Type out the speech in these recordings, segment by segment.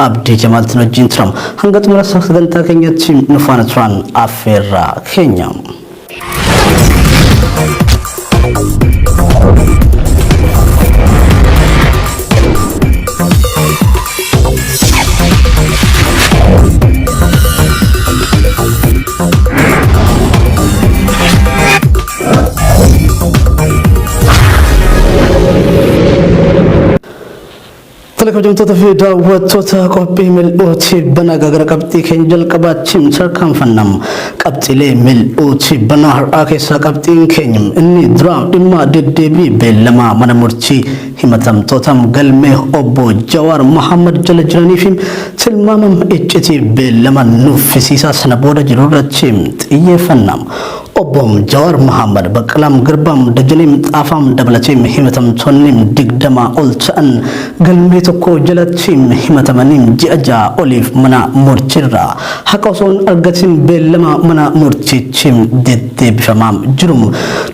Abdii Jamaaltiin wajjin turam. Hanga xumura sagantaa keenyatti nu faana turan affeerraa keenya. Tole kabajamtoota fi daawwattoota qophii mil'uuti banaa gara qabxii keenya jalqabaatti tarkaanfannam. Qabxiilee mil'uuti banaa har'aa keessaa qabxiin keenya inni dura dhimma deddeebii beellamaa mana murtii himatamtoota galmee obbo Jawaar Mohammad jala jiranii fi tilmaamam iccitii beellama nuffisiisaa sana booda jiru irratti xiyyeeffanna. Obbo Jawaar Mohammad, Baqqalaam Garbaam, Dajaneem Xaafaam dabalatee himatamtoonni 20 ol ta'an galmee tokko jalatti himatamanii ji'a 6 oliif mana murtiirraa haqa osoo hin argatin beellama mana murtiitti deddeebifamaa jiru.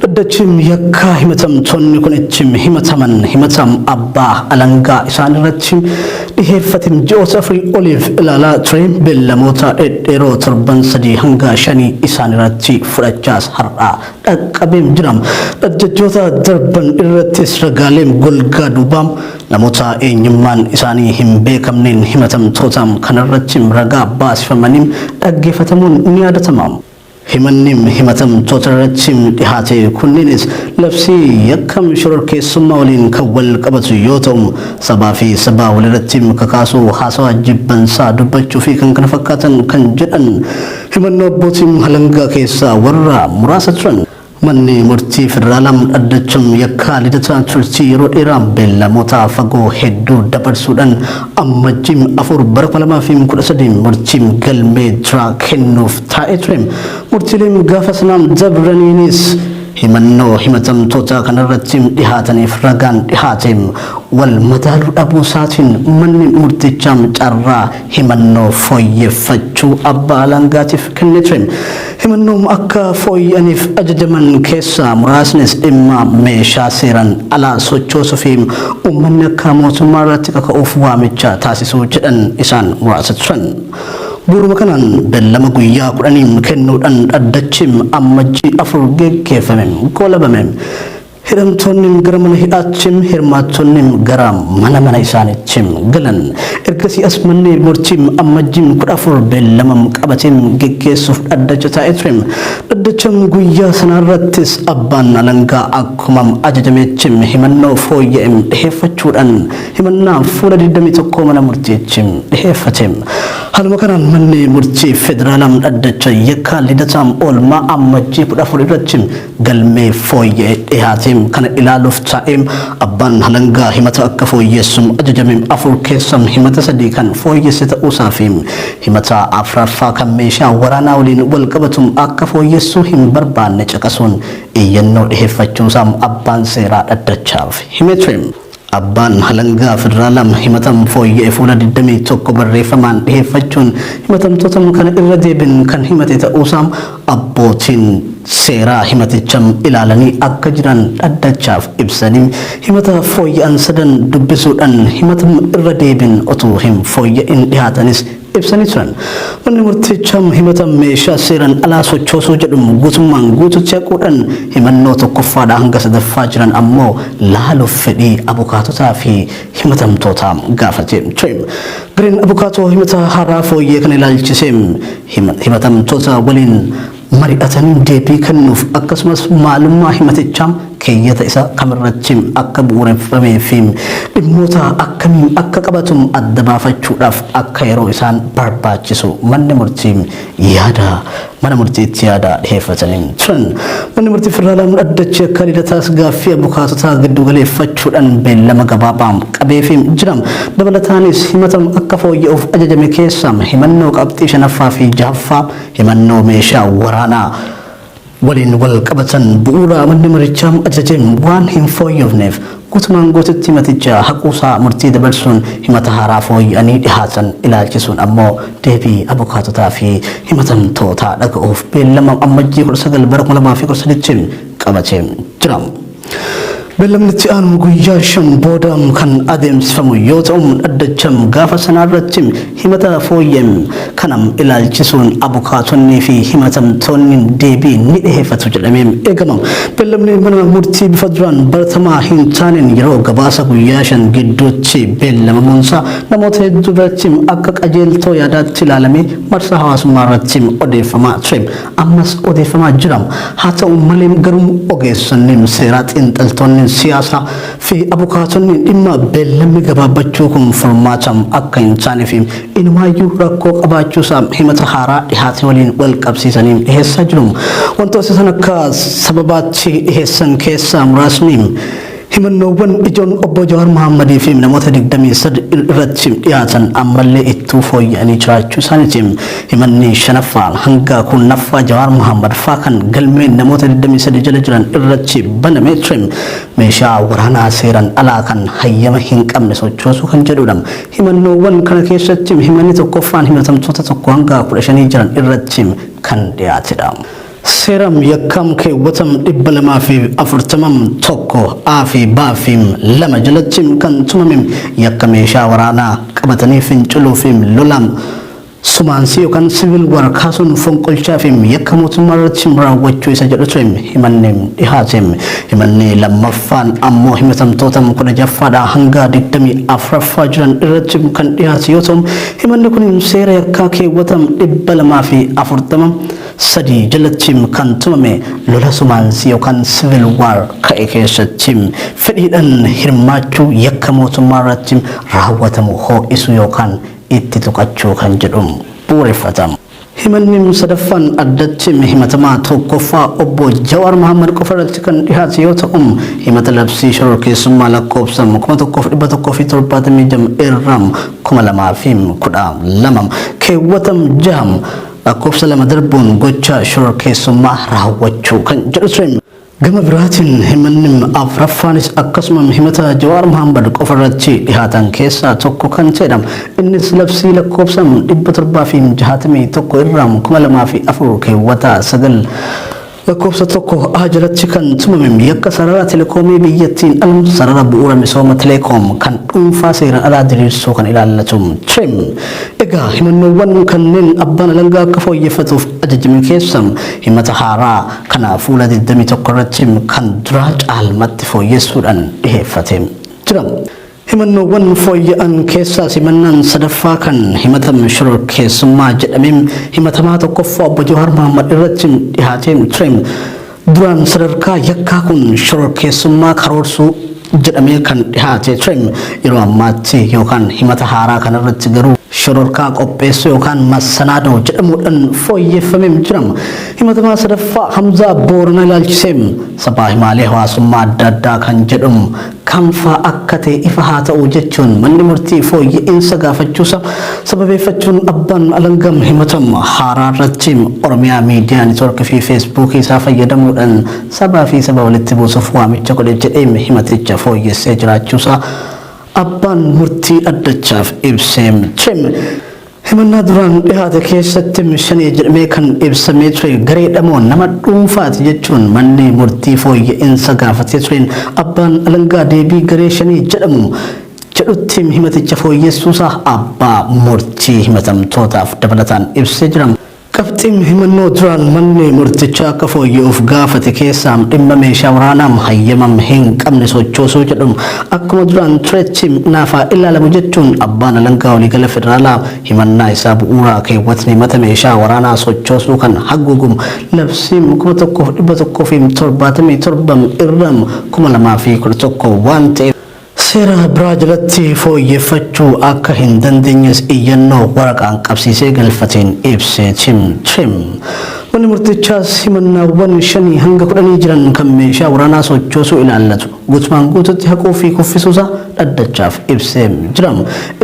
Dhaddachi yakkaa himatamtoonni kun itti himataman himatam abbaa alangaa isaan irratti dhiheeffate ji'oota 4 oliif ilaalaa ture beellamoota dhedheeroo torban 3 hanga 5 isaan irratti fudhachaas har'a dhaqqabeem jira. Dhaddachoota darban irrattis ragaaleen golgaa duubaa namoota eenyummaan isaanii hin beekamneen himatamtoota kanarratti ragaa baasifamanii dhaggeeffatamuun ni yaadatama. Himanni himatamtoota irratti dhihaate kunneenis labsii yakka shororkeessummaa waliin kan wal qabatu yoo ta'u, sabaa fi sabaa walirratti kakaasuu, haasawaa jibbansaa dubbachuu fi kan kana fakkaatan kan jedhan himannoo abbootiin alangaa keessaa warra muraasa turan. Manni murtii federaalaa dhaddacham yakkaa Lidataa turtii yeroo dheeraa beellamoota fagoo hedduu dabarsuudhaan ammajjiin 4 bara 2013 murtiin galmee duraa kennuuf taa'ee ture. Murtiileen gaafa sanaan dabraniinis himannoo himatamtoota kanarratti dhihaataniif ragaan dhihaate wal madaaluu dhabuu isaatiin manni murtichaa carraa himannoo fooyyeffachuu abbaa alangaatiif kennee ture. Himannoo akka fooyya'aniif ajajaman keessaa muraasnis dhimma meeshaa seeraan alaa sochoosuu fi uummanni akka mootummaa irratti kaka'uuf waamicha taasisuu jedhan isaan muraasa turan. Bu'uuruma kanaan beellama guyyaa 10 kennuudhaan dhaddachi ammajjii 4 geggeeffame goolabame. Hidhamtoonni gara mana hidhaatti, hirmaattonni gara mana mana isaaniitti galan. Ergasii as manni murtii ammajjiin 14 beellama qabatee geggeessuuf dhaddacha taa'ee ture. Dhaddacha guyyaa sanarrattis abbaan alangaa akkuma ajajametti himannoo fooyya'e dhiheeffachuudhaan himannaa fuula 21 mana murtiitti dhiheeffate. Haaluma kanaan manni murtii federaalaa dhaddacha yakkaa Lidataa oolmaa ammajjii 14 irratti galmee fooyya'e dhihaate kana ilaaluuf taa'ee abbaan alangaa himata akka fooyyessu ajajame 4 keessa himata 3 kan fooyyesse ta'uusaa fi himata 4ffaa kan meeshaa waraanaa waliin wal qabatu akka fooyyessuu hin barbaanne caqasuun iyyannoo dhiheeffachuusaa abbaan seeraa dhaddachaaf himee ture. Abbaan alangaa federaalaa himatam fooyya'e fuula 21 barreeffamaan dhiheeffachuun himatamtoota kana irra deebiin kan himate ta'uusaa abbootiin seeraa himaticha ilaalanii akka jiran dhaddachaaf ibsanii himata fooyya'an sadan dubbisuudhaan himata irra deebiin otuu hin fooyya'in dhihaatanis ibsanii turan. Manni murtichaa himata meeshaa seeraan alaa sochoosuu jedhamu guutummaan guututti haquudhaan himannoo 1ffaadhaa hanga 3ffaa jiran ammoo laaluuf fedhii abukaatotaa fi himatamtootaa gaafate ture. Gareen abukaatoo himata haaraa fooyyee kana ilaalchisee himatamtoota waliin mari'atanii deebii kennuuf akkasumas maalummaa himatichaa keeyyata isa kamirratti akka bu'uureffamee fi dhimmoota akkamiin akka qabatu adda baafachuudhaaf akka yeroo isaan barbaachisu manni murtii yaada mana murtiitti yaada dhiheeffatanii turan. Manni murtii federaalaa dhaddachi akka Lidataas gaaffii abukaatotaa giddu galeeffachuudhaan beellama gabaabaa qabeefii jira. Dabalataanis himatam akka fooyya'uuf ajajame keessaa himannoo qabxii 5ffaa fi 6ffaa himannoo meeshaa waraanaa waliin wal qabatan bu'uura manni marichaa ajajeen waan hin fooyyofneef guutumaan guututti himaticha haquusaa murtii dabarsuun himata haaraa fooyya'anii dhihaatan ilaalchisuun ammoo deebii abukaatotaa fi himatamtootaa dhaga'uuf beellama ammajjii 19 bara 2013 qabatee jira. Beellamni itti aanu guyyaa 5 booda kan adeemsifamu yoo ta'u, dhaddacha gaafa sanaa irratti himata fooyya'e kana ilaalchisuun abukaatonnii fi himatamtoonni deebii ni dhiheeffatu jedhamee eegama. Beellamni mana murtii bifa duraan baratamaa hin taaneen yeroo gabaasa guyyaa 5 gidduutti beellamamuunsaa namoota hedduu biratti akka qajeeltoo yaadaatti ilaalamee marsaa hawaasummaa irratti odeeffamaa ture. Ammas odeeffamaa jira. Haa ta'u malee garuu ogeessonni seeraa, xiinxaltoonni siyaasaa fi abukaatonni dhimma beellamni gabaabbachuu kun furmaata akka hin taane fi inumaayyuu rakkoo qabaachuusaa himata haaraa dhihaate waliin wal qabsiisanii dhiheessaa jiru. Wantoota isaan akka sababaatti dhiheessan keessaa muraasni himannoowwan ijoon obbo Jawaar Mohaammadii fi namoota 23 irratti dhiyaatan ammallee ittuu fooyya'anii jiraachuu isaaniiti. Himanni 5ffaa hanga 10ffaa Jawaar Mohammad faa kan galmeen namoota 23 jala jiran irratti banamee ture meeshaa waraanaa seeraan alaa kan hayyama hin qabne sochoosuu kan jedhudha. Himannoowwan kana keessatti himanni 1ffaan himatamtoota 1 hanga 15 jiran irratti kan dhiyaatedha. Seeram yakkam keewwatam 240 1 A fi B fi 2 jalatti kan tumame yakka meeshaa waraanaa qabatanii finciluu fi lolam sumaansii yookaan siviil war kaasuun fonqolchaa fi yakka mootummaa irratti raawwachuu isa jedhu ture himanni dhihaate. Himanni 2ffaan ammoo himatamtoota 16ffaadhaa hanga 24ffaa jiran irratti kan dhihaate yoo ta'u, himanni kun seera yakkaa keewwatam 240 3 jalatti kan tumame lola sumaansii yookaan siviil waar ka'e keessatti fedhiidhaan hirmaachuu yakka mootummaa irratti raawwatamu ho'isuu yookaan itti tuqachuu kan jedhu bu'uureffata. Himanni 3ffaan addatti himatamaa 1ffaa obbo Jawaar Mohammad qofa irratti kan dhihaate yoo ta'u, himata labsii shororkeessummaa lakkoofsa 1176 irra 2012 keewwatam 6 lakkoofsa 2 darbuun gocha shororkeessummaa raawwachuu kan jedhu ture. Gama biraatiin himanni 4ffaanis akkasuma himata Jawaar Mohammad qofa irratti dhihaatan keessaa tokko kan ta'edha. Innis labsii lakkoofsa 761 irraa 2004 keewwata 9 lakkoofsa 1 A jalatti kan tumame yakka sarara telekoomii biyyattiin ala sarara bu'uura misooma telekoom kan dhuunfaa seeraan alaa diriirsuu kan ilaallatu ture. Egaa himannoowwan kanneen abbaan alangaa akka fooyyeffatuuf ajajame keessa himata haaraa kana fuula 21 irratti kan duraa caalmatti fooyyessuudhaan dhiheeffate jira. Himannoowwan fooyya'an keessaas himannaan 3ffaa kan himatam shororkeessummaa jedhamee himatamaa 1ffaa obbo Jawaar Mohammad irratti dhihaatee ture. Duraan sadarkaa yakkaa kun shororkeessummaa karoorsuu jedhamee kan dhihaate ture. Yeroo ammaatti yookaan himata haaraa kanarratti garuu shororkaa qopheessuu yookaan massanaadoo jedhamuudhaan fooyyeffamee jira. Himatamaa 3ffaa Hamzaa Booranaa ilaalchisee sabaa himaalee hawaasummaa adda addaa kan jedhamu kanfaa akka ta'e ifa haa ta'u jechuun manni murtii fooyya'insa gaafachuusa sababeeffachuun abbaan alangam himatam haaraa irratti Oromiyaa Miidiyaa Neetwoorkii fi Feesbuukii isaa fayyadamuudhaan sabaa fi saba walitti buusuuf waamicha godhe jedhee himaticha fooyyessee jiraachuusaa abbaan murtii dhaddachaaf ibsee ture. Himannaa duraan dhihaate keessatti shanee jedhamee kan ibsamee ture garee dhamoo nama dhuunfaati jechuun manni murtii fooyya'insa gaafatee tureen abbaan alangaa deebii garee shanii jedhamu jedhutti himaticha fooyyessuusaa abbaa murtii himatamtootaaf dabalataan ibsee jira. Qabxiin himannoo duraan manni murtichaa akka fooyya'uuf gaafate keessaa dhimma meeshaa waraanaa hayyamam hin qabne sochoosuu jedhamu akkuma duraan turetti naafaa ilaalamu jechuun abbaan alangaa waliigala federaalaa himannaa isaa bu'uuraa keewwatni himata meeshaa waraanaa sochoosuu kan haguugumu labsii 1177 irra 2011 waan ta'eef seera biraa jalatti fooyyeffachuu akka hin dandeenyes iyyannoo waraqaan qabsiisee galfateen ibsee ture. Manni murtichaas himannaawwan 5 hanga 10 jiran kan meeshaa waraanaa sochoosuu ilaallatu guutumaan guututti haquu fi kuffisuusaa dhaddachaaf ibsee jira.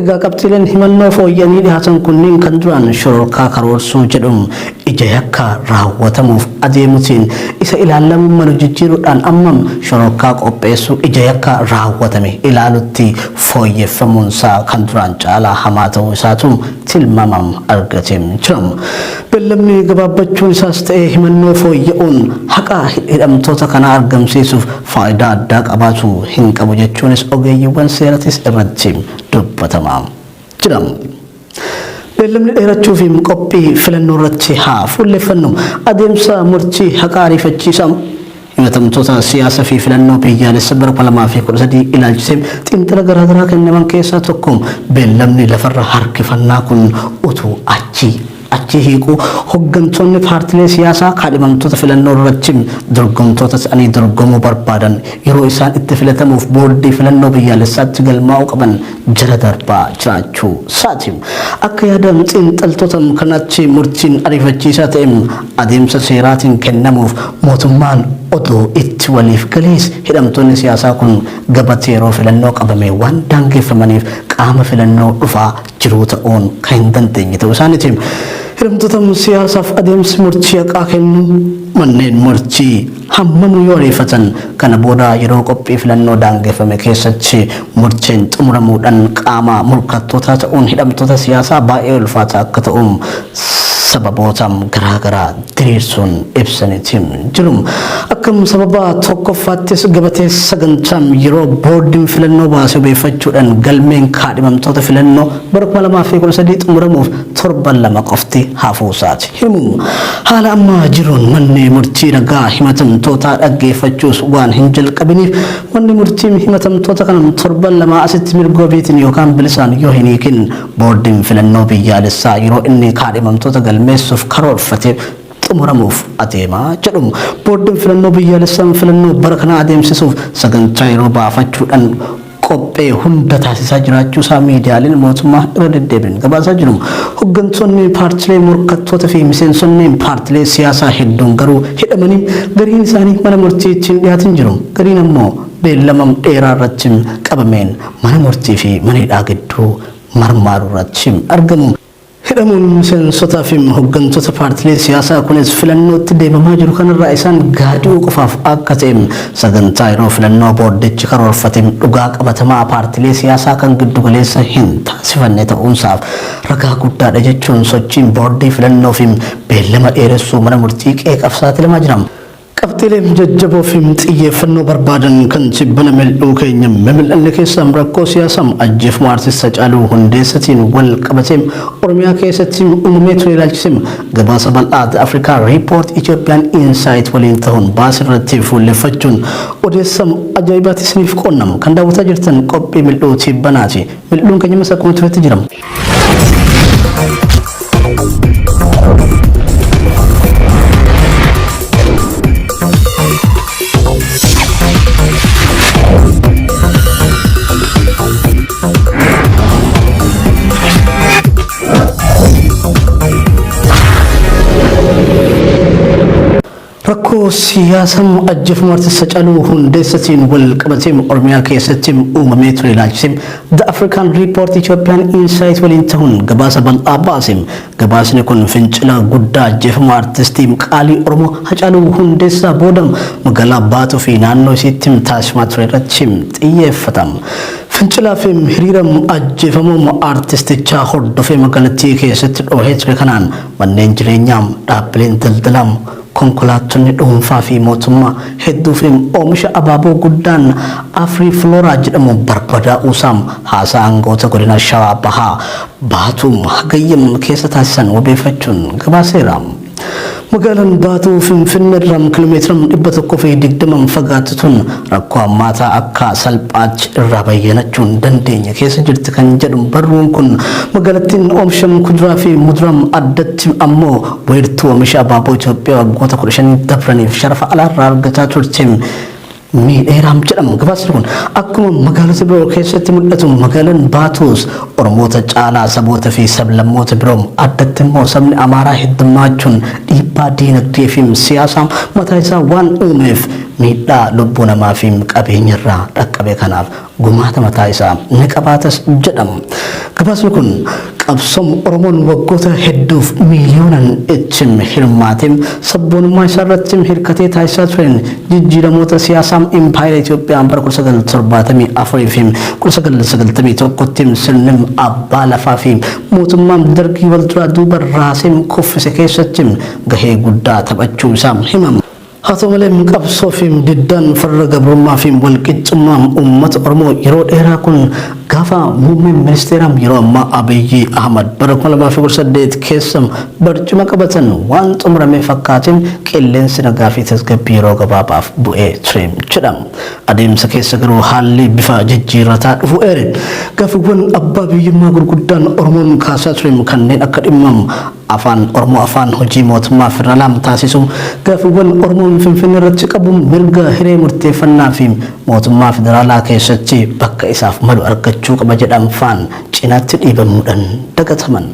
Egaa qabxiileen himannoo fooyya'anii dhihaatan kunniin kan duraan shororkaa karoorsuu jedhu ija yakka raawwatamuuf adeemutiin isa ilaalamuu malu jijjiiruudhaan ammam shororkaa qopheessuu ija yakka raawwatame ilaalutti fooyyeffamuunsaa kan duraan caalaa hamaa ta'uu isaatu tilmaamam argatee jira. Beellamni gabaabbachuun isaas ta'ee himannoo fooyya'uun haqa hidhamtoota kanaa argamsiisuuf faayidaa addaa qabaatu hin qabu jechuunis ogeeyyiiwwan seeratis irratti dubbatamaa jira. Beellamni dheerachuu fi qophii filannoo irratti haa fuulleffannu. Adeemsa murtii haqaa ariifachiisaa himatamtoota siyaasaa fi filannoo biyyaalessa bara 2013 ilaalchisee xiinxala garaagaraa kennaman keessaa tokko beellamni lafarra harkifannaa kun utuu achi achi hiiquu hoggantoonni paartilee siyaasaa kaadhimamtoota filannoo irratti dorgomtoota ta'anii dorgomuu barbaadan yeroo isaan itti filatamuuf boordii filannoo biyyaalessaatti galmaa'uu qaban jala darbaa jiraachuu isaati. Akka yaada xiinxaltoota kanatti murtiin ariifachiisaa ta'e adeemsa seeraatiin kennamuuf mootummaan odoo itti waliif galees hidhamtoonni siyaasaa kun gabatee yeroo filannoo qabame waan daangeffamaniif qaama filannoo dhufaa jiruu ta'uun kan hin dandeenye ta'uu isaaniiti. Hidhamtoota siyaasaaf adeemsi murtii haqaa kennuu manneen murtii hammam yoo ariifatan kana booda yeroo qophii filannoo daangeffame keessatti murteen xumuramuudhaan qaama morkattootaa ta'uun hidhamtoota siyaasaa baay'ee ulfaataa akka ta'uun sababoota garaagaraa diriirsuun ibsaniiti jiru. Akkam sababa tokkoffaattis gabatee sagantaa yeroo boordiin filannoo baasee obeeffachuudhaan galmeen kaadhimamtoota filannoo bara 2013 xumuramuuf torban 2 qofti hafuusaati himu. Haala ammaa jiruun manni murtii ragaa himatamtoota dhaggeeffachuus waan hin jalqabiniif manni murtii himatamtoota kana torban 2 asitti mirga wabiitiin yookaan bilisaan yoo hin hiikin boordiin filannoo biyyaalessaa yeroo inni kaadhimamtoota galmeessuuf karoorfate xumuramuuf adeemaa jedhu. Boordiin filannoo biyyaalessaa filannoo bara kana adeemsisuuf sagantaa yeroo baafachuudhaan qophee hunda taasisaa jiraachuu isaa miidiyaaleen mootummaa irra deddeebiin gabaasaa jiru. Hoggantoonni paartilee morkattoota fi miseensonni paartilee siyaasaa hedduun garuu hidhamanii gariin isaanii mana murtiitti hin dhiyaatin jiru. Gariin ammoo beellama dheeraa irratti qabameen mana murtii fi mana hidhaa gidduu marmaaru irratti argamu. Hidhamuun miseensotaa fi hoggantoota paartilee siyaasaa kunis filannootti deemamaa jiru kanarraa isaan gaadi'uu qofaaf akka ta'e sagantaa yeroo filannoo boordichi karoorfate dhugaa qabatamaa paartilee siyaasaa kan giddu galeessa hin taasifanne ta'uunsaaf ragaa guddaadha jechuun sochiin boordii filannoo fi beellama dheeressuu mana murtii qeeqaaf saaxilamaa jira. Qabxiileen jajjaboo fi xiyyeeffannoo barbaadan kan tibbana mil'uu keenya mimil'anne keessaa rakkoo siyaasaa ajjeefama artist Hacaaluu Hundeessatiin wal qabatee Oromiyaa keessatti uumamee ture ilaalchisee gabaasa bal'aa The Africa Report Ethiopian Insight waliin ta'uun baasii irratti fuulleffachuun odeessa ajaa'ibaati isiniif qoonnamu. Kan daawwataa jirtan qophii mil'uu tibbanaati. Mil'uun keenya masa akkuma turetti jira. Rakkoo siyaasaa ajjeefama artist Hacaaluu Hundeessatiin wal qabatee Oromiyaa keessatti uumamee ture ilaalchisee The African Report Ethiopian Insight waliin ta'uun gabaasa bal'aa baase. Gabaasni kun fincila guddaa ajjeefama artistii qaalii Oromoo Hacaaluu Hundeessaa booda magaalaa Baatuu fi naannoo isiitti taasifamaa ture irratti xiyyeeffata. Fincilaa fi hiriira ajjeefamuu artistichaa hordofee magaalattii keessatti dhohee ture kanaan manneen jireenyaa, dhaabbileen daldalaa, konkolaattonni dhuunfaa fi mootummaa hedduu fi oomisha abaaboo guddaan Afrii Flooraa jedhamu barbadaa'uusaa haasaa aangawoota godina Shawaa Bahaa Baatuu Hagayyam keessa taasisan wabeeffachuun gabaaseera. Magaalaan Baatuu Finfinnee irraa kiiloomeetira 120 fagaattu tun rakkoo hammaataa akka salphaatti irraa bayyanachuu hin dandeenye keessa jirti kan jedhu barruun kun magaalattiin oomisha kuduraa fi muduraa addatti ammoo wiirtuu oomisha abaaboo Itoophiyaa waggoota 15 dabraniif sharafa alaarraa argataa turte miidheeraam jedhamu. Gabaasni kun akkuma magaalota biroo keessatti mul'atu magaalaan Baatuus Oromoota caalaa saboota fi sablammoota biroo addatti immoo sabni Amaaraa heddummachuun dhiibbaa diinagdee fi siyaasaa mataa isaa waan uumeef miidhaa lubbuu namaa fi qabeenya irraa dhaqqabe kanaaf gumaata mataa isaa ni qabaatas jedhamu. Gabaasni kun Qabsoon Oromoon waggoota hedduuf miiliyoonan itti hirmaatee sabboonummaa isaa irratti hirkatee taasisaa tureen jijjiiramoota siyaasaa impaayera Itoophiyaa bara 1974 fi 1991tti sirni abbaa lafaa fi mootummaan Dargii wal duraa duuba raasee kuffise keessatti gahee guddaa taphachuu isaa himama. Haa ta'u malee, qabsoo fi diddaan farra gabrummaa fi walqixxummaa uummata Oromoo yeroo dheeraa kun gaafa muummeen ministeeraa yeroo ammaa Abiyyi Ahmad bara 2018 keessa barcuma qabatan waan xumurame fakkaateen qilleensi nagaa fi tasgabbii yeroo gabaabaaf bu'ee ture jedhama. Adeemsa keessa garuu haalli bifa jijjiirrataa dhufu eere. Gaaffiiwwan abbaa biyyummaa gurguddaan Oromoon kaasaa ture kanneen akka dhimma Afaan Oromoo afaan hojii mootummaa federaalaa taasisu, gaaffiiwwan Oromoon Finfinnee irratti qabu, mirga hiree murteeffannaa fi mootummaa federaalaa keessatti bakka isaaf malu argachuu qaba jedhan faan cinaatti dhiibamuudhaan dagataman.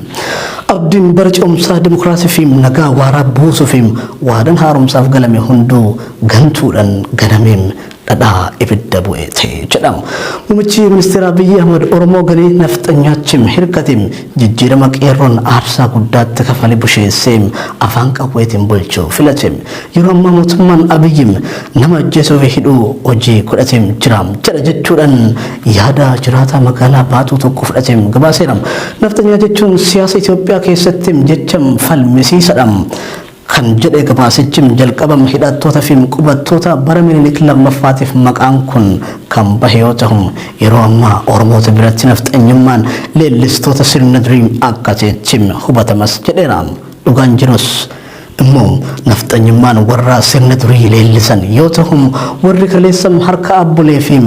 Abdiin bara ce'umsaa dimokiraasii fi nagaa waaraa buusuu fi waadaan haaromsaaf galame hunduu gantuudhaan ganamee dhadhaa ibidda bu'e ta'e jedhama. Muummichi ministeera Abiyyi Ahmad Oromoo ganee nafxanyaachim hirkatim jijjiirama qeerroon aarsaa guddaatti kafale busheessee afaan qawweetiin bulchuu filate. Yeroo ammaa mootummaan Abiyyim nama ajjeesuu fi hidhuu hojii godhateem jira jedha jechuudhaan yaada jiraataa magaalaa Baatuu tokko fudhateem gabaaseera. Nafxanyaa jechuun siyaasa Itoophiyaa keessatti jecham falmisiisadha kan jedhe gabaasichi, jalqaba hidhattoota fi qubattoota bara Minilik lammaffaatiif maqaan kun kan bahe yoo ta'u, yeroo ammaa Oromoota biratti nafxanyummaan leellistoota sirna durii akka ta'etti hubatamas jedheera. Dhugaan jirus immoo nafxanyummaan warra sirna durii leellisan yoo ta'u, warri kaleessa harka abbolee fi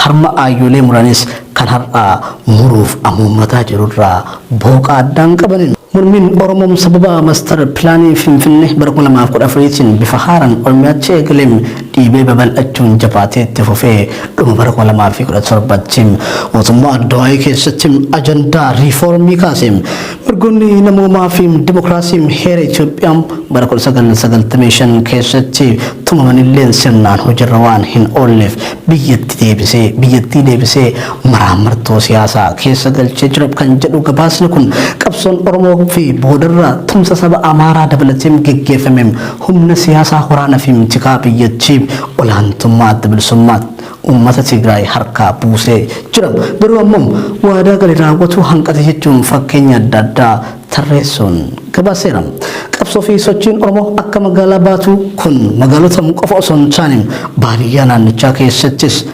harma aayyolee muranis kan har'aa muruuf amuummataa jirurraa booqa addaan qabanin. Mormiin Oromoon sababa master pilaanii Finfinnee bara 2014tiin bifa haaraan Oromiyaatti eegaleen dhiibee babal'achuun jabaatee itti fufee dhuma bara 2017tti mootummaa Addawaayii keessatti ajandaa riifoormii kaase. Mirgoonni namoomaa fi dimokiraasii heera Itoophiyaa bara 1995 keessatti tumamanillee sirnaan hojiirra waan hin oolleef biyyattii deebisee maraamartoo siyaasaa keessa galchee jira kan jedhu gabaasni kun, qabsoon Oromoo fi boodarra tumsa saba Amaaraa dabalatee geggeeffame humna siyaasaa waraana fi tikaa biyyattii olaantummaa Adda Bilisummaa Uummata Tigraay harkaa buusee jira. Garuu ammoo waadaa gale raawwatu hanqate jechuun fakkeenya adda addaa tarreessuun gabaaseera. Qabsoo fi sochiin Oromoo akka magaalaa Baatuu kun magaalota qofa osoo hin taane baadiyyaa naannichaa keessattis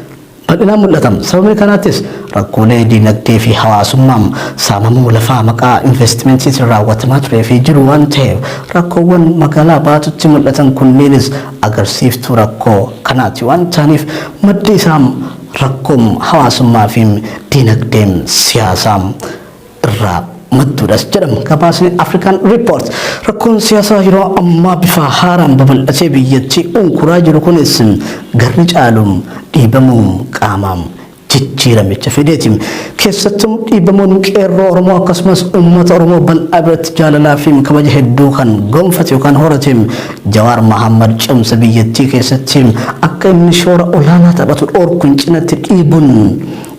bal'inaan mul'ata. Sababni kanaattis rakkoolee diinagdee fi hawaasummaa saamamuu lafaa maqaa investimentiitiin raawwatamaa turee fi jiru waan ta'eef, rakkoowwan magaalaa Baatutti mul'atan kunneenis agarsiiftuu rakkoo kanaati waan ta'aniif, maddi isaa rakkoon hawaasummaa fi diinagdeen siyaasaa irraa madduudhas jedhama gabaasni African Report. Rakkoon siyaasaa yeroo ammaa bifa haaraan babal'atee biyyattii unkuraa jiru kunis garri caaluun dhiibamuun qaamaan jijjiiramicha fideeti. Keessattuu dhiibamuun qeerroo Oromoo akkasumas uummata Oromoo bal'aa biratti jaalalaa fi kabaja hedduu kan gonfate yookaan horate Jawaar Mahammad cimsa biyyattii keessatti akka inni shoora olaanaa taphatu dhorkuun cinatti dhiibuun,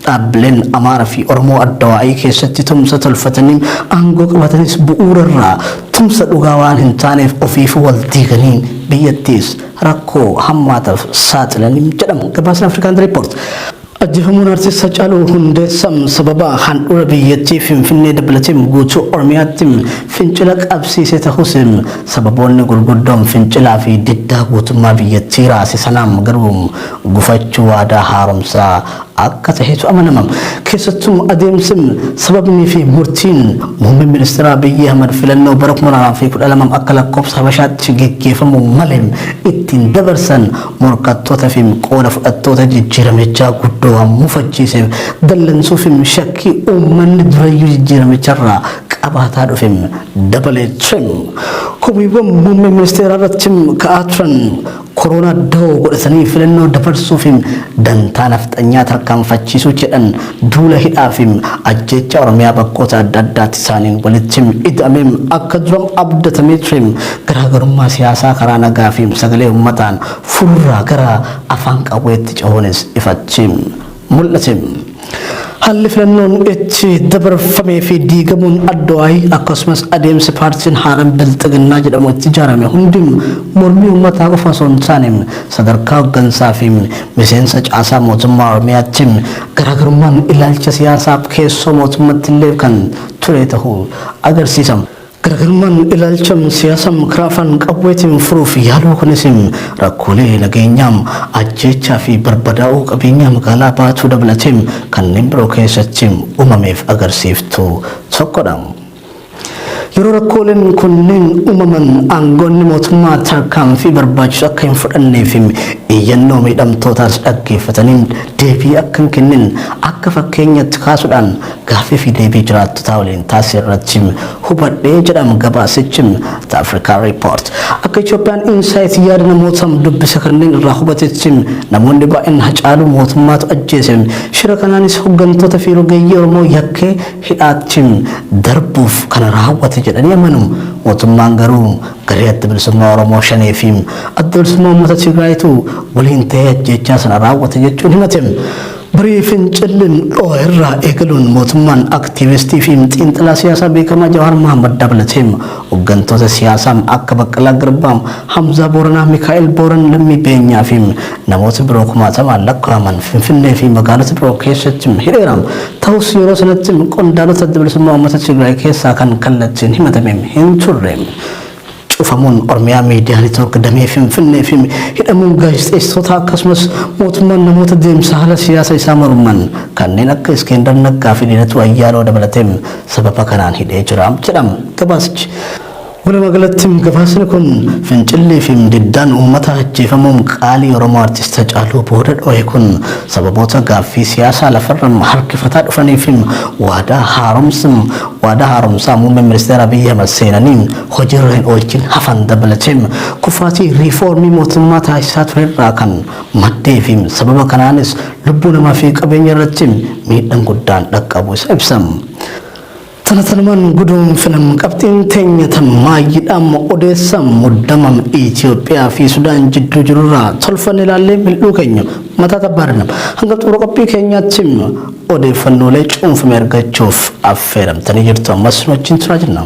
dhaabbileen Amaaraa fi Oromoo Addawaayii keessatti tumsa tolfatanii aangoo qabatanis bu'uurarraa tumsa dhugaa waan hin taaneef ofiifuu wal diiganii biyyattiis rakkoo hammaataaf saaxilanii jedhamu gabaasni African Report. Ajjeefamuun artist Hacaaluu Hundeessaa sababa handhuura biyyattii Finfinnee dabalatee guutuu Oromiyaatti fincila qabsiise ta'us, sababoonni gurguddoon fincilaa fi diddaa guutummaa biyyattii raase sanaan garuu gufachuu waadaa haaromsaa akka ta'etu amanama. Keessattuu adeemsi, sababnii fi murtiin muummeen ministeera Abiyyi Ahmad filannoo bara 2012 akka lakkoofsa Habashaatti geggeeffamu malee ittiin dabarsan morkattoota fi qooda fudhattoota jijjiiramichaa guddoo waan mufachiiseef, dallansuu fi shakkii uummanni durayyuu jijjiiramicharraa qabaataa dhufe dabalee ture. Komiiwwan muummee ministeeraa irratti ka'aa turan koronaa dahoo godhatanii filannoo dabarsuu fi dantaa nafxanyaa tarkaanfachiisuu jedhan, duula hidhaa fi ajjeecha Oromiyaa bakkoota adda addaatti isaaniin walitti ida'amee akka dura abdatamee ture garaagarummaa siyaasaa karaa nagaa fi sagalee uummataan furraa gara afaan qawweetti cehuunis ifatti mul'ate. Haalli filannoon itti dabarfamee fi diigamuun ADWUI akkasumas adeemsi paartiin haaraan Bilxiginnaa jedhamu itti ijaarame hundi mormii uummataa qofa osoo hin taane sadarkaa hoggansaa fi miseensa caasaa mootummaa Oromiyaatti garaagarummaan ilaalcha siyaasaa keessoo mootummatti illee kan ture ta'uu agarsiisa. Garaagarummaan ilaalcha siyaasaa karaa afaan qawweetiin furuuf yaaluu kunis rakkoolee nageenyaa, ajjeechaa fi barbadaa'uu qabeenyaa magaalaa Baatuu dabalatee kanneen biroo keessatti uumameef agarsiiftuu tokkodha. Yeroo rakkooleen kunneen uumaman aangoonni mootummaa tarkaanfii barbaachisu akka hin fudhannee fi iyyannoo miidhamtootaas dhaggeeffatanii deebii akka hin kennin akka fakkeenyatti kaasuudhaan gaaffii fi deebii jiraattotaa waliin taasise irratti hubadhee jedhama gabaasichi The Africa Report. Akka Itoophiyaan Insight yaada namoota dubbise kanneen irraa hubatetti namoonni baay'een Hacaaluu mootummaatu ajjeese. Shira kanaanis hooggantoota fi rogeeyyii Oromoo yakkee hidhaatti darbuuf kana raawwate jedhanii amanu. Mootummaan garuu garee Adda Bilisummaa Oromoo Shanee fi Adda Bilisummaa Uummata Tigraayitu waliin ta'ee ajjeechaa sana raawwate jechuun himate. Barii fincilliin dhoo'e irraa eegaluun mootummaan aktiivistii fi xiinxalaa siyaasaa beekamaa Jawaar Mohammad dabalatee hooggantoota siyaasaa akka Baqqalaa Garbaa, Hamzaa Booranaa, Mikaa'el Booran, Lammii Beenyaa fi namoota biroo kumaatamaan lakkaa'aman Finfinnee fi magaalota biroo keessatti hidheera. Ta'us yeroo sanatti qondaalota Adda Bilisummaa Uummata Tigraay keessaa kan kallattiin himatame hin turre. Cufamuun Oromiyaa Miidiyaa Neetwoork damee Finfinnee fi hidhamuun gaazexeessitoota akkasumas mootummaan namoota deemsa haala siyaasa isaa morman kanneen akka Iskendar Naggaa fi Lidatuu Ayyaaloo dabalatee sababa kanaan hidhee jira jedhama gabaasichi. Walumaa galatti gabaasni kun fincillii fi diddaan uummata ajjeefamuun qaalii Oromoo Artist Hacaaluu booda dho'e kun sababoota gaaffii siyaasaa lafarra harkifataa dhufanii fi waadaa haaromsaa muummeen ministeera Abiyyi Ahmad seenanii hojiirra hin oolchin hafan dabalatee kufaatii riifoormii mootummaa taasisaa turerraa kan maddee fi sababa kanaanis lubbuu namaa fi qabeenya irratti miidhaan guddaan dhaqqabu isa ibsa. Tanatanumaan guduunfinam qabxiin teenya tammaayidhaan odeessa muddamam Itoophiyaa fi Sudaan jidduu jirurraa tolfanne ilaallee mil'uu keenya mataa tabbaarinam. Hanga xumura qophii keenyaatti odeeffannoolee cuunfame argachuuf affeeramtanii jirtu, ammas nu wajjin turaa jenna.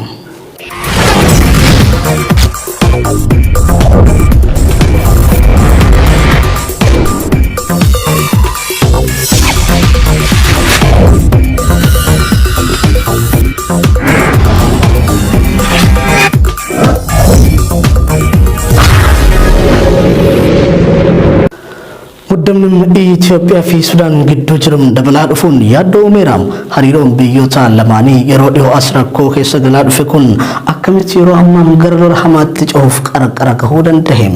Muddamni Itoophiyaa fi Sudaan gidduu jiru dabalaa dhufuun yaaddoo uumeera. Hariiroon biyyoota lamaanii yeroo dhiyoo as rakkoo keessa galaa dhufe kun akkamitti yeroo ammaa gara lola hamaatti cehuuf qarqara gahuu danda'e?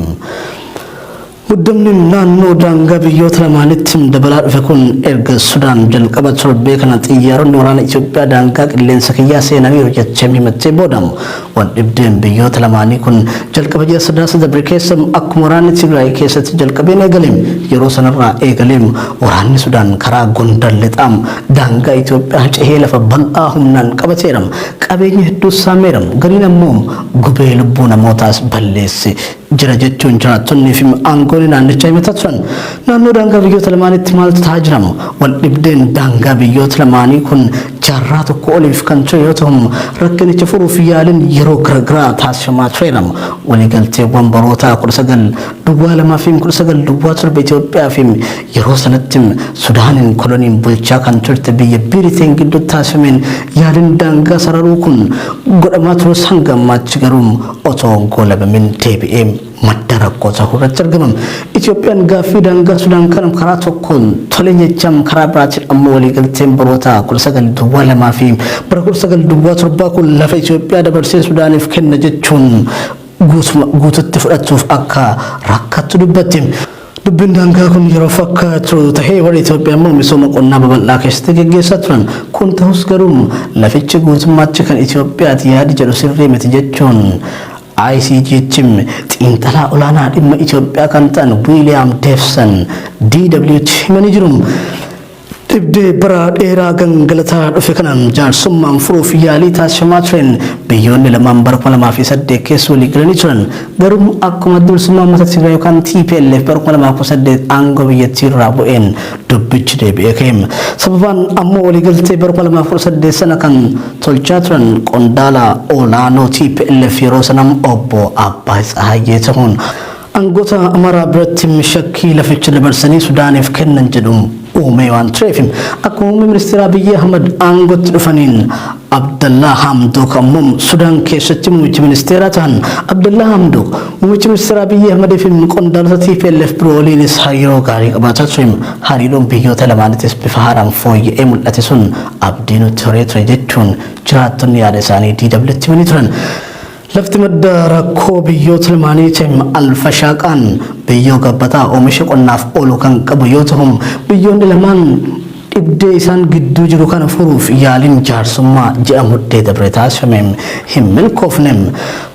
Muddamni naannoo daangaa biyyoota lamaanitti dabalaa dhufe kun erga Sudaan jalqaba torbee kana xiyyaaronni waraana Itoophiyaa daangaa qilleensa kiyyaa seenaniiru jettee himattee booda. Wal dhibdeen biyyoota lamaanii kun jalqaba ji'a Sadaasa dabre keessa akkuma waraanni Tigraay keessatti jalqabeen eegale. Yeroo sanarraa eegalee waraanni Sudaan karaa Gondar lixaa daangaa Itoophiyaa cehee lafa bal'aa humnaan qabateera. Qabeenya hedduus saameera. Gariin ammoo gubee lubbuu namootaas balleesse jira jechuun jiraattonnii fi aangoonni naannichaa himataa turan. Naannoo daangaa biyyoota lamaanitti maaltu ta'aa jira? Wal dhibdeen daangaa biyyoota lamaanii kun jaarraa tokko oliif kan ture yoo ta'u, rakkinicha furuuf yaaliin yeroo garaagaraa taasifamaa tureera. Waliigalteewwan baroota 1902 fi 1907 Itoophiyaa fi yeroo sanatti Sudaaniin koloniin bulchaa kan turte biyya Biriteen gidduutti taasifameen yaaliin daangaa sararuu kun godhamaa turus, hanga ammaatti garuu otoo goolabamin deebi'ee madda rakkoo ta'uu irratti argama. Itoophiyaan gaaffii daangaa Sudaan kana karaa tokkoon tole jechaan, karaa biraatiin ammoo waliigalteen baroota 1902 fi bara 1907 kun lafa Itoophiyaa dabarsee Sudaaniif kenna jechuun guututti fudhachuuf akka rakkattu dubbatti. Dubbiin daangaa kun yeroo fakkaatu tahee warri Itoophiyaa immoo misooma qonnaa babal'aa keessatti geggeessaa turan. Kun ta'us garuu lafichi guutummaatti kan Itoophiyaati yaadi jedhu sirrii miti jechuun ICG'tti xiinxalaa olaanaa dhimma Itoophiyaa kan ta'an Wiiliyaam Deefsan DW'tti himanii jiru. Dhibdee bara dheeraa gangalataa dhufe kanaan jaarsummaan furuuf yaalii taasifamaa tureen biyyoonni lamaan bara 2008 keessa walii galanii turan. Garuu akkuma bilisummaa uummata Tigraay yookaan TPLF bara 2018 aangoo biyyattii irraa bu'een dubbichi deebi'ee ka'e. Sababaan ammoo waliigaltee bara 2018 sana kan tolchaa turan qondaala olaanoo TPLF yeroo sana obbo Abbaay Tsahaayyee ta'uun aangoota Amaaraa biratti shakkii laficha dabarsanii Sudaaniif kennan jedhu uumee waan tureef, akkuma muummee ministeera Abiyyi Ahmad aangootti dhufaniin Abdallaa Hamdook ammoo Sudaan keessatti muummicha ministeeraa ta'an. Abdallaa Hamdook muummicha ministeera Abiyyi Ahmadii fi qondaalota TPLF biroo waliinis hariiroo gaarii qabaataa ture. Hariiroon biyyoota lamaanitis bifa haaraan fooyya'ee mul'ate sun abdii nutti horee ture jechuun jiraattonni yaada isaanii DWtti himanii turan. Lafti madda rakkoo biyyoota lamaanii ta'e Alfashaaqaan biyyoo gabbataa oomisha qonnaaf oolu kan qabu yoo ta'u, biyyoonni lamaan dhibdee isaan gidduu jiru kana furuuf yaaliin jaarsummaa ji'a Muddee dabre taasifame hin milkoofne.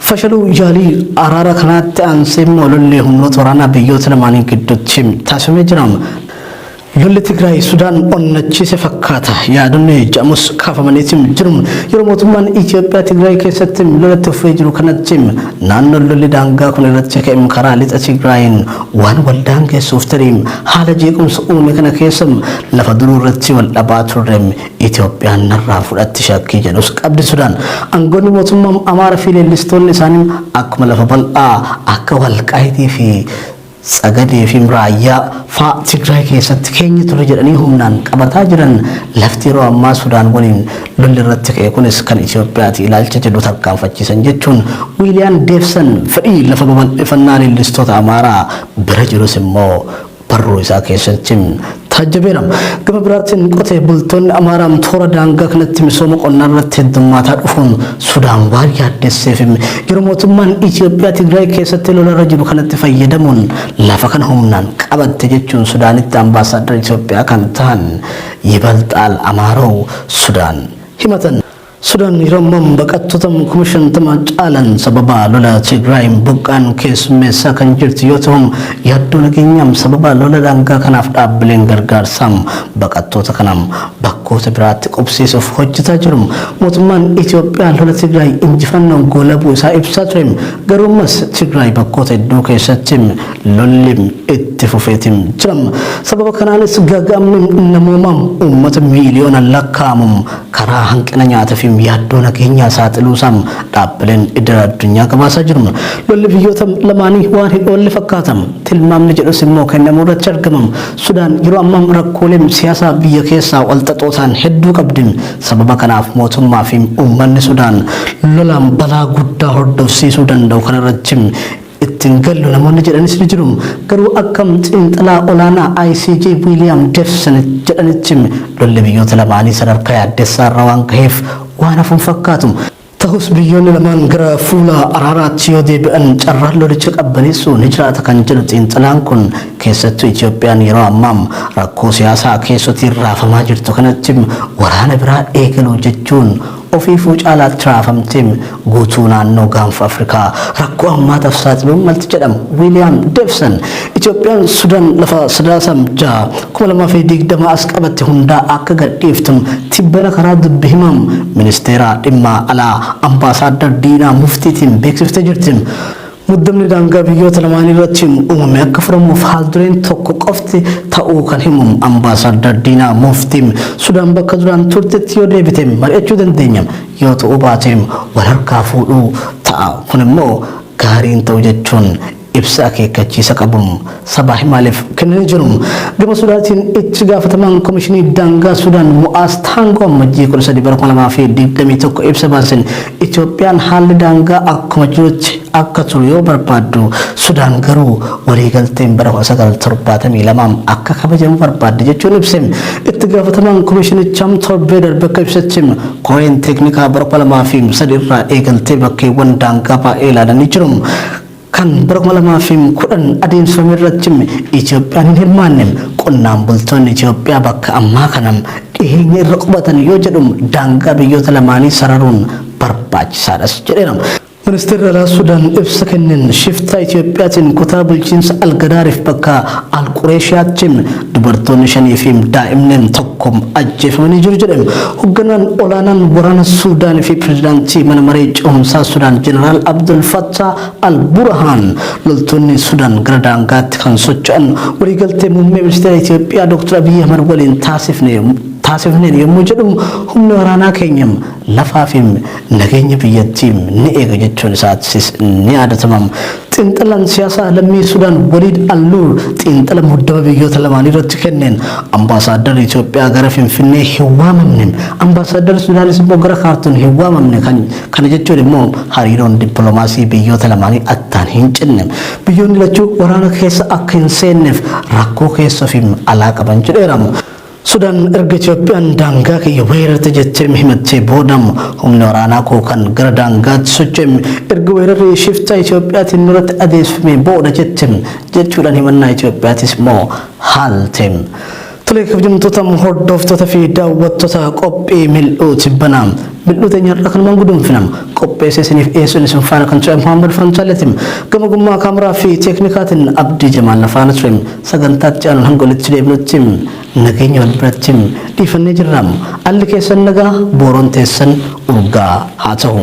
Fashaluu yaalii araara kanaatti aansee immoo lolli humnoota waraanaa biyyoota lamaanii gidduutti taasifamee jira. Lolli Tigraay Sudaan onnachiise fakkaata yaadonni jedhamus kaafamaniitiin jiru. Yeroo mootummaan Itoophiyaa Tigraay keessatti lolatti fufee jiru kanatti naannoon lolli daangaa kun irratti ka'e karaa lixa Tigraayin waan wal daangessuuf tarii haala jeequmsa uume kana keessa lafa duruu irratti wal dhabaa turre Itoophiyaan narraa fudhatti shakkii jedhus qabdi Sudaan. Aangoonni mootummaa Amaaraa fi leellistoonni isaanii akkuma lafa bal'aa akka Walqaayitii fi Tsagadee fi Raayyaa faa Tigraay keessatti keenya ture jedhanii humnaan qabataa jiran, lafti yeroo ammaa Sudaan waliin lolli irratti ka'e kunis kan Itoophiyaati ilaalcha jedhu tarkaanfachiisan jechuun Wiiliyaam Deefsan fedhii lafa babal'ifannaa leellistoota Amaaraa bira jirus immoo barruu isaa keessatti taajjabeera. Gama biraatiin qotee bultoonni Amaaraa toora daangaa kanatti misooma qonnaa irratti heddummaataa dhufuun Sudaan waan yaaddesseef, yeroo mootummaan Itoophiyaa Tigraay keessatti lolarra jiru kanatti fayyadamuun lafa kana humnaan qabatte jechuun Sudaanitti ambaasaaddara Itoophiyaa kan ta'an Yibalxaal Amaaroo Sudaan himatan. Sudaan yeroo ammaa baqattoota 50,000 caalan sababa lola Tigraayin buqqaan keessummeessaa kan jirtu yoo ta'u, yaaddoo nageenyaam sababa lola daangaa kanaaf dhaabbileen gargaarsaa baqattoota kana bakkoota biraatti qubsiisuuf hojjetaa jiru. Mootummaan Itoophiyaa lola Tigraay injifannoon goolabuu isaa ibsaa ture. Garuu ammas Tigraay bakkoota hedduu keessatti lolli itti fufeetiin jira. Sababa kanaanis gaaga'amni namoomaa uummata miiliyoona lakkaa'amu karaa hanqina nyaataa fi yaaddoo nageenyaa saaxiluusaa dhaabbileen idil addunyaa gabaasaa jiru. Lolli biyyoota lamaanii waan hin oolle fakkaata. Tilmaamni jedhus immoo kennamuu irratti argama. Sudaan yeroo ammaa rakkoolee siyaasaa biyya keessaa wal xaxoo ta'an hedduu qabdi. Sababa kanaaf mootummaa fi uummanni Sudaan lolaan balaa guddaa hordofsiisuu danda'u kanarratti ittiin gallu namoonni jedhanis ni jiru. Garuu akkam xiinxalaa olaanaa ICG Wiiliyaam Deefsan jedhanitti lolli biyyoota lamaanii sadarkaa yaaddessaa irra waan gaheef waan hafuun fakkaatu. Ta'us biyyoonni lamaan gara fuula araaraatti yoo deebi'an carraan lolicha qabbaneessuu ni jiraata kan jedhu xiinxalaan kun, keessattuu Itoophiyaan yeroo ammaa rakkoo siyaasaa keessotiin raafamaa jirtu kanatti waraana biraa eegaluu jechuun ofiifuu caalaatti raafamtee guutuu naannoo gaanfa Afrikaa rakkoo hammaataaf saaxiluun malti jedhama. Wiiliyaam Deefsan Itoophiyaan Sudaan lafa Sadaasa 6, 2020 as qabatte hundaa akka gadhiiftu tibbana karaa dubbi himaam ministeera dhimma alaa ambaasaaddar Diinaa Muftiitiin beeksiftee jirti. Muddamni daangaa biyyoota lamaanii irratti uumame akka furamuuf haal dureen tokko qofti ta'uu kan himu ambaasaaddar Diinaa Muftiin, Sudaan bakka duraan turtetti yoo deebite mari'achuu dandeenya, yoo ta'uu baate wal harkaa fuudhuu ta'a, kun immoo gaariin ta'u jechuun ibsa akeekkachiisa qabu sabaa himaaleef kennanii jiru. Gama Sudaatiin itti gaafatamaan Komishinii Daangaa Sudaan Mu'aas Taangoo Ammajjii 13 bara 2021 ibsa baasen Itoophiyaan haalli daangaa akkuma jirutti akka turu yoo barbaaddu, Sudaan garuu waliigalteen bara 1972 akka kabajamu barbaadde jechuun ibse. Itti gaafatamaan komishinichaa torbee darbe akka ibsetti koreen teeknikaa bara 2003 irraa eegaltee bakkeewwan daangaa baay'ee ilaalanii jiru. Kan bara 2010 adeemsifame irratti Itoophiyaan hin hirmaanne. Qonnaan bultoonni Itoophiyaa bakka ammaa kana dhiheenya irra qubatan yoo jedhu daangaa biyyoota lamaanii sararuun barbaachisaadhas jedheera. Ministeerri Alaa Sudaan ibsa kenneen shiftaa Itiyoophiyaatiin kutaa bulchiinsa Algadaariif bakka Alqureeshiyaatti dubartoonni shanii fi daa'imni tokko ajjeefamanii jiru jedhe. Hogganaan olaanaan waraana Suudaan fi pirezidaantii mana maree ce'umsaa Sudaan Jeneraal Abdul Fattah Al Burhaan loltoonni Sudaan gara daangaatti kan socho'an waliigaltee muummee ministeera Itiyoophiyaa Dr. Abiy Ahmad waliin taasifneen yommuu jedhu humni waraanaa keenya lafaa fi nageenya biyyattii ni eega jechuun isaatis ni yaadatama. Xiinxalaan siyaasaa lammii Sudaan Waliid Alluur xiinxala muddama biyyoota lamaanii irratti kenneen ambaasaaddarri Itoophiyaa gara Finfinnee hin waamamne, ambaasaaddarri Sudaanis immoo gara Kaartuum hin waamamne kana jechuun immoo hariiroon dippiloomaasii biyyoota lamaanii attaan hin cinne. Biyyoonni lachuu waraana keessa akka hin seenneef rakkoo keessa fi alaa qaban jedheera. Sudaan erga Itoophiyaan daangaa kiyya weerarte jettee himattee booda humni waraanaa koo kan gara daangaatti socho'e erga weerarri shiftaa Itoophiyaatiin nurratti adeemsifame booda jette jechuudhaan himannaa Itoophiyaatis immoo haalte. Tolee kabajamtoota hordoftoota fi daawwattoota qophii mil'uu tibbanaa. Mil'uu teenya har'a kanumaan guduunfina. Qopheessee isiniif dhiyeessuun isin faana kan ture Muhammad Fantaaleetiin gama gummaa kaameraa fi teeknikaatiin Abdii Jamaal na faana ture. Sagantaatti aanuun hanga walitti deebinutti nageenya wal biratti dhiifannee jirra. Alli keessan nagaa booroon teessan urgaa haa ta'u.